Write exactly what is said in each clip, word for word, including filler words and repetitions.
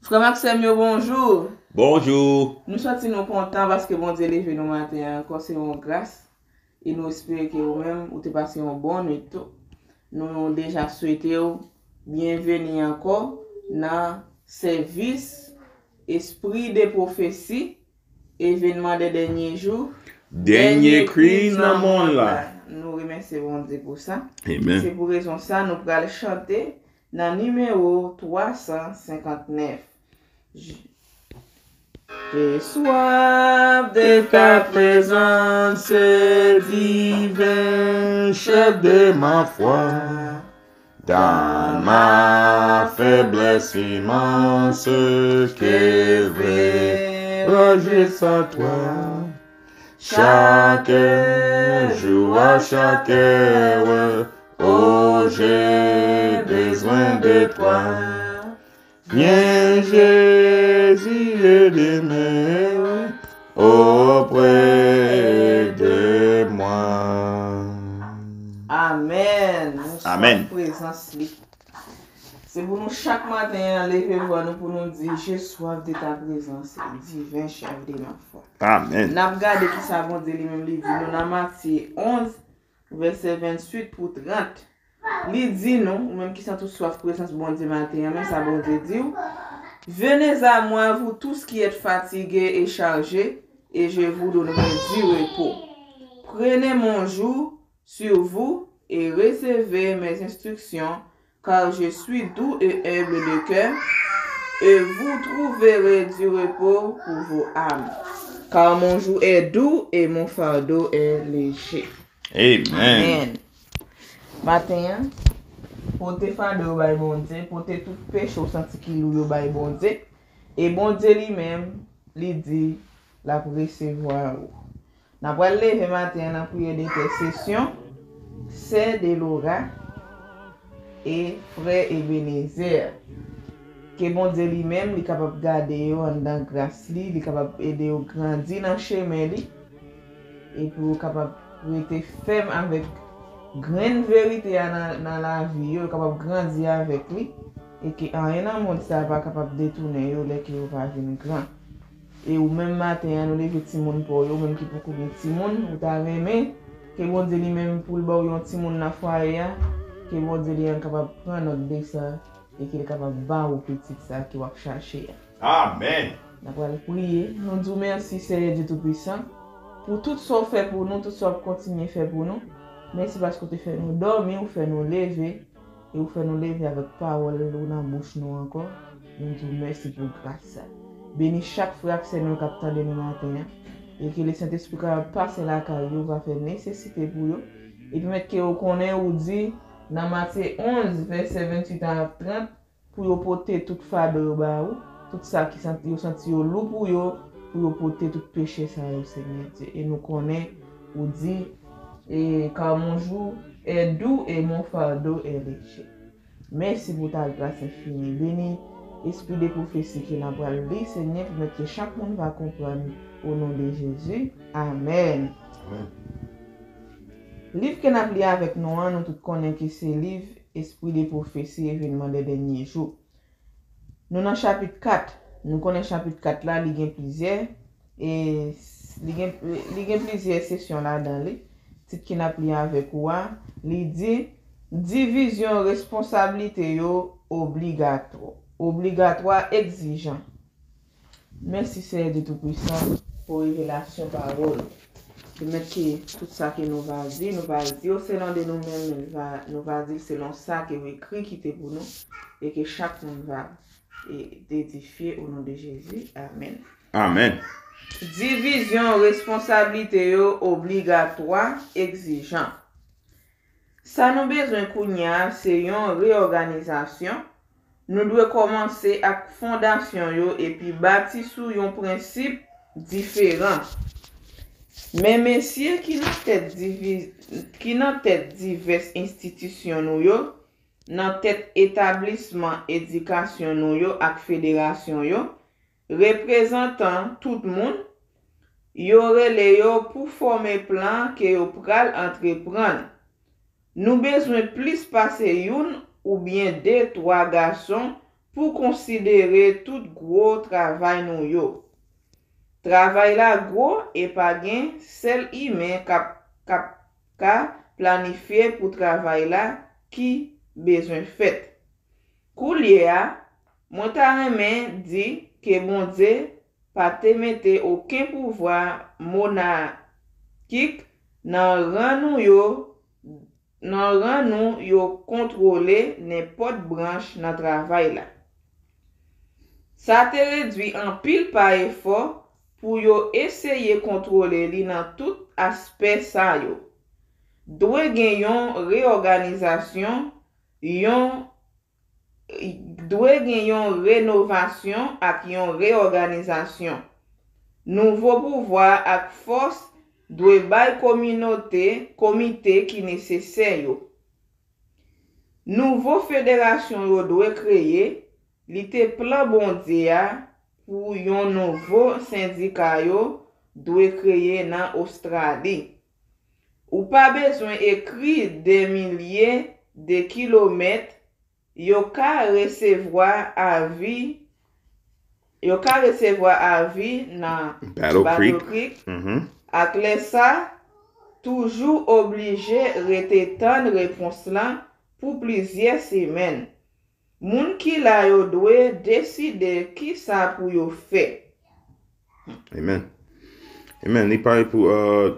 Frè m ak sè m yo, bonjou. Bonjou. Nou santi nou kontan paske Bondye leve nou maten an ankò, se yon gras. E nou espere ke ou menm, ou te pase yon bon nwit tou. Nou deja swete w byenveni ankò nan sèvis Espri de Pwofesi, Evenman de Dènye Jou, Dènye kriz nan monn la. Nou remèsye Bondye pou sa. Amen. Se pou rezon sa nou pral chante nan nimewo twa san senkant nèf. J'ai soif de ta présence, divin chef de ma foi. Dans ma faiblesse immense, que vais-je sans toi? Chaque jour, à chaque heure, oh, j'ai besoin de toi. Viens, Jésus, et demeure auprès de moi. Amen. Nou Amen. Prezans li. Se pou nou chak maten an leve vwa nou pou nou di, J'ai soif de ta présence, divin chef de ma foi. Amen. N ap gade ki sa Bondye li menm li di nou nan Matye onz, vèsè venntuit pou trant. Li di nou, ou menm ki santi w swaf prezans Bondye maten an, men sa Bondye di w, Venez à moi, vous tous qui êtes fatigués et chargés, et je vous donnerai du repos. Prenez mon joug sur vous et recevez mes instructions, car je suis doux et humble de cœur, et vous trouverez du repos pour vos âmes. Car mon joug est doux et mon fardeau est léger. Amen. Amen. Maten an, pote fado yo bay Bondye, pote tout peche ou santi ki lou yo bay Bondye. E Bondye li menm, li di, l ap resevwa ou. N ap pral leve maten an nan priyè dentèsesyon, sè Delora e frè Ebenezer. Ke Bondye li menm, li kapab gade yo anndan gras li, li kapab ede yo grandi nan chemen li, epi yo kapab rete fèm avèk grenn verite a nan, nan lavi yo, yo kapab grandi avèk li, e ke anyen nan mond sa a pa kapab detounen yo lè ke yo va vin gran. E ou menm maten an, nou leve timoun pa w yo, ou menm ki poko gen timoun, ou ta renmen ke Bondye li menm pou l ba w yon timoun nan fwaye a, ke Bondye li menm kapab pran nòt de sa, e ke l kapab ba ou pitit sa ke w ap chache a. Amen. N ap pral priye. Nou di w mèsi, Seyè Dye Toupisan, pou tout sa w fè pou nou, tout sa w ap kontinye fè pou nou. Mèsi paske w te fè nou dòmi, ou fè nou leve, e ou fè nou leve avèk pawòl ou nan bouch nou ankò. Nou di w mèsi pou gras sa. Beni chak frè ak sè nou k ap tande nou maten an, e ke Lesentespri kapab pase lakay yo, va fè nesesite pou yo, epi mèt ke yo konnen ou di nan Matye onz, vèsè venntuit a trant, pou yo pote tout fado yo ba ou, tout sa ki santi, yo santi yo lou pou yo, pou yo pote tout peche sa yo, Senyè Dye. E nou konnen ou di, e, Car mon joug est doux et mon fardeau est léger. Mèsi pou ta gras enfini. Beni espri de pwofesi ke n ap pral li, Senyè, pou mèt ke chak moun va konprann, o non de Jezi. Amèn. Amèn. Liv ke n ap li avèk nou an, nou tout konnen ke se liv Espri de pwofesi, evenman de dènye jou. Nou nan chapit kat. Nou konnen chapit kat la, li gen plizyè, e s- li gen, li gen plizyè sesyon ladan li. Tit ke n ap li avèk ou a, li di, divizyon responsablite yo obligatwa, obligatwa, egzijan. Mèsi, Seyè Dye Toupisan, pou revelasyon pawòl ou. Pèmèt ke tout sa ke nou va di, nou va di yo selon de nou menm, men va, nou va di selon sa ke w ekri kite pou nou, e ke chak moun va, e, edifye o non de Jezi. Amèn. Amèn. Divizyon responsablite yo obligatwa, egzijan. Sa nou bezwen kounye a se yon reyòganizasyon. Nou dwe kòmanse ak fondasyon yo epi bati sou yon prensip diferan. Men mesye ki nan tèt divi- ki nan tèt divès enstitisyon nou yo, nan tèt etablisman edikasyon nou yo ak federasyon yo, reprezantan tout moun, yo rele yo pou fòme plan ke yo pral antreprann. Nou bezwen plis pase youn oubyen de twa gason pou konsidere tout gwo travay nou yo. Travay la gwo e pa gen sèl imen k ap k ap ka planifye pou travay la ki bezwen fèt. Koulye a, mwen ta renmen di ke Bondye pa te mete okenn pouvwa monakik nan ran nou yo nan ran nou yo kontwole nenpòt branch nan travay la. Sa te redui anpil pa efò pou yo eseye kontwole li nan tout aspè sa yo. Dwe gen yon reyòganizasyon, yon dwe gen yon renovasyon ak yon reyòganizasyon. Nouvo pouvwa ak fòs dwe bay kominote, komite ki nesesè yo. Nouvo federasyon yo dwe kreye, li te plan Bondye a pou yon nouvo sendika yo dwe kreye nan Ostrali. Ou pa bezwen ekri de milye de kilomèt yo ka resevwa avi yo ka resevwa avi nan Battle Creek. Ak lè sa toujou oblije rete tann repons lan pou plizyè semèn. Moun ki la yo dwe deside kisa pou yo fè. Amen. Amen. Li pare pou uh,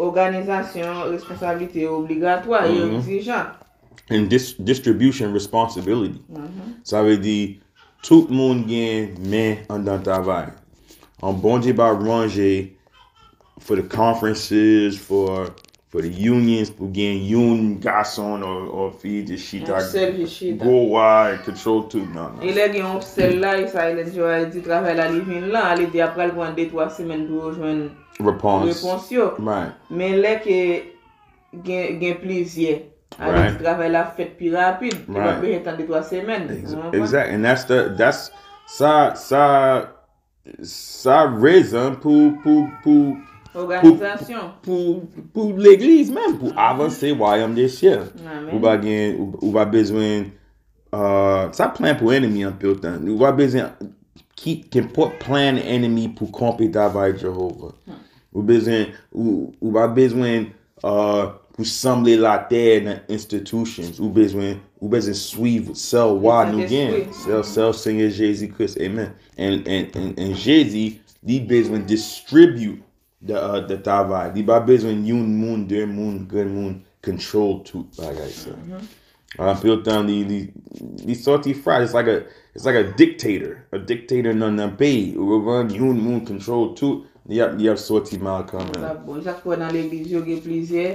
Òganizasyon responsablite yo obligatwa, yo egzijan. And dis distribution responsibility. Sa vle di tout moun gen men andan travay. An Bondye pa ranje for the conferences, for for the unions, pou gen youn gason or, or fi te chita Sèl ki chita. Gwo wa, control tout, non, non. E lè gen yon sèl la, e sa Ellen G. White di travay la li vin lan, ale di apral pran de twa semèn pou yo jwenn Repons. Repons yo. Right. Men lè ke gen, gen plizyè, ale Right. di travay la fèt pi rapid. Li Right. pa bezwen tann de twa semèn. Ex- Ou konprann? Exactly. And that's the that's sa sa sa rezon pou pou pou Òganizasyon. pou pou legliz menm pou avanse wayòm de syèl. Amen. Ou pa gen ou, ou pa bezwen uh, sa plan pou enemi anpil tan. Ou pa bezwen ki kenpòt plan enemi pou konpe travay Jehova. Ou bezwen ou, ou pa bezwen uh, pou sanble latè nan institutions. Ou bezwen ou bezwen swiv sèl wa nou gen. Sèl sèl Senyè Jezi Kris. Amen. And, and, and, and Jezi li bezwen distribute the, uh, the travay. Li pa bezwen youn moun, de moun, grenn moun control tout bagay sa. Anpil tan li li li sòti fraj. It's like a it's like a dictator. A dictator nan nan peyi. Ou konprann youn moun control tout. Li ap li ap sòti mal kanmenm. Bon, sa k fè nan legliz yo gen plizyè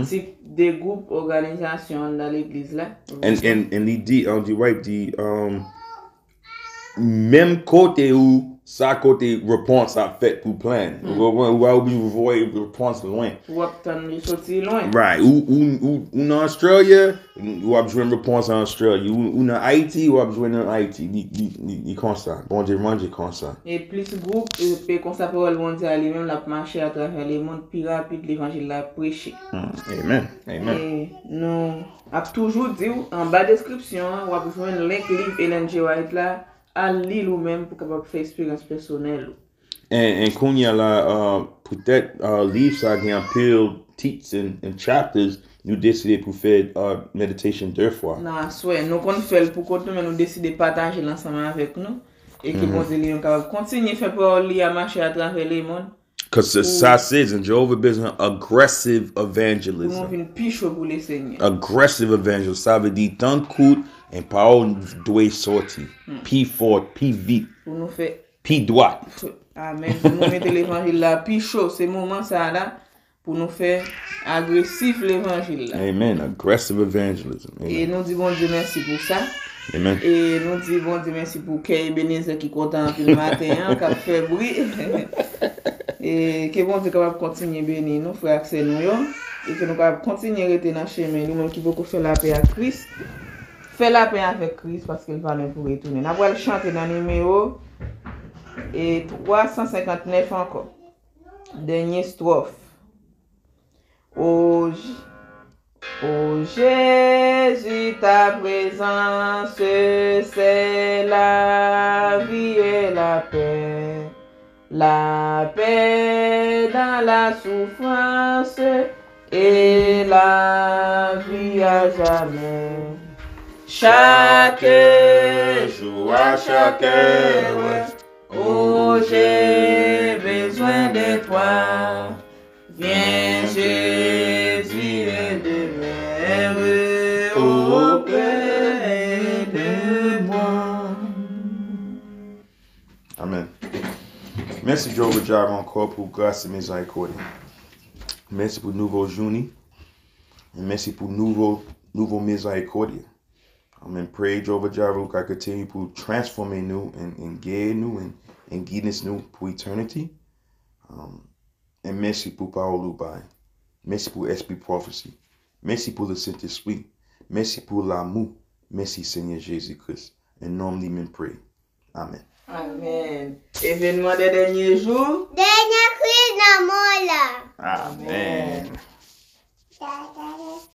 tip de gwoup òganizasyon nan legliz la. And and and li di, um, di White di um, menm kote ou sa kote repons ap fèt pou plan. Ou konprann? Ou pa oblije voye repons lwen. W ap tann li soti lwen. Right. Ou ou ou ou nan Australia, ou ap jwenn repons an Australia. Ou, ou nan Ayiti, ou ap jwenn an Ayiti. Li, li, li, li konsa. Bondye manje konsa. E plis gwoup, e pe konsa pawòl Bondye a li menm l ap mache atravè lemonn pi rapid levanjil la ap preche. Amen. Amen. E nou ap toujou di w, anba deskripsyon an, w ap jwenn link liv Ellen G. White la, al li l ou menm pou w kapab fè eksperyans pèsonèl ou. And, and kounye a la, uh, poutèt uh, liv sa gen anpil teachings and, and chapters, nou deside pou fè uh, meditation de fwa. Nan aswè, nou konn fè l pou kont nou, men nou deside pataje l ansanm avèk nou. E ke Bondye li menm kapab kontinye fè pawòl li a mache atravè lemonn. Cause sa se, and Jehova bezwen aggressive pou nou evangelism. Vin pi cho pou Lesenyè. Aggressive evangelism, sa vle di tann kout, and pawòl dwe sòti. Pi fò, pi vit, Pou nou fè pi dwat. Amen. Pou nou mete levanjil la pi cho, se moman sa a la pou nou fè agresif levanjil la. Amen. Aggressive evangelism. E nou di Bondye mèsi pou sa. Amen. E nou di Bondye mèsi pou kè Ebenezer ki kontan anpil maten an, k ap fè bri. E ke Bondye kapab kontinye beni nou, frè ak sè nou yo. E ke nou kapab kontinye rete nan chemen li, moun ki poko fè lapè ak Kris. Fè lapè avèk Kris, paske l pa lwen pou retounen. N ap pral chante nan nimewo e twa san senkant nèf ankò. Dènye stwòf. O j- Oh Jésus, ta présence, c'est la vie et la paix. La paix dans la souffrance et la vie à jamais. Chaque jour, à chaque heure, oh, j'ai besoin de toi. Viens, Jésus, et demeure auprès de moi. Amen. Mèsi, Jehovah Jireh, ankò pou gras e mizerikòd. Mèsi pou nouvo jounen. E mèsi pou nouvo, nouvo mizerikòd. Amen. Pray, Jehovah Jireh, ou ka kontinye pou transfòme nou and, and guide nou and, and guidance nou pou eternity. Um, e mèsi pou pawòl ou bay. Mèsi pou espri pwofesi. Mèsi pou le Sentespri. Mèsi pou lamou. Mèsi, Senyè Jezi Kris. An non li menm pray. Amen. Amen. Evenman de dènye jou. Dènye kri nan mòn la. Amen. Amen.